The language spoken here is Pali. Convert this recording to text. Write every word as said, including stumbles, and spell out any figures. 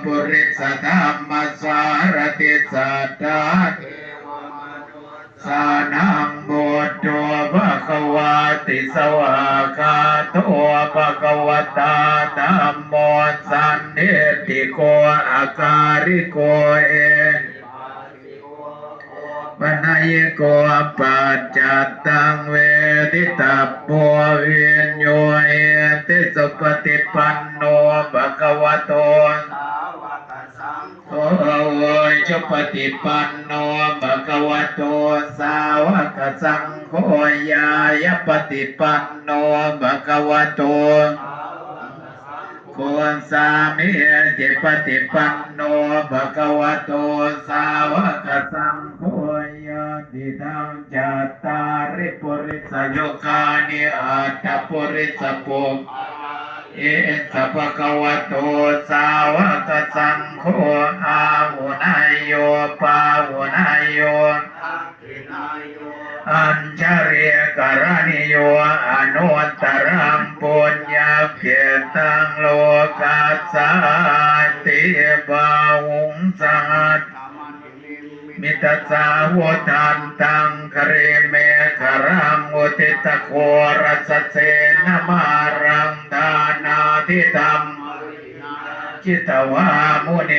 purisadammasārathi satthā sānaṃ buddho bhagavāti. Svākkhāto bhagavatā dhammo sandiṭṭhiko akāliko ehipassiko opanayiko paccattaṃ veditabbo viññūhīti. Supaṭipanno bhagavato sāvakasaṅgho, ujupaṭipanno bhagavato sāvakasaṅgho, ñāyapaṭipanno bhagavato sāvakasaṅgho, sāmīcipaṭipanno bhagavato sāvakasaṅgho, yadidaṃ cattāri purisayugāni aṭṭha purisapuggalā, esa bhagavato sāvakasaṅgho, āhuneyyo pāhuneyyo dakkhiṇeyyo añjalikaraṇīyo anuttaraṃ puññakkhettaṃ lokassāti. Bāhuṃ sahassamabhinimmitasā vuḍḍhāntaṃ girimekhalaṃ uditaghorasasenamāraṃ dānādidhammavidhinā jitavā muni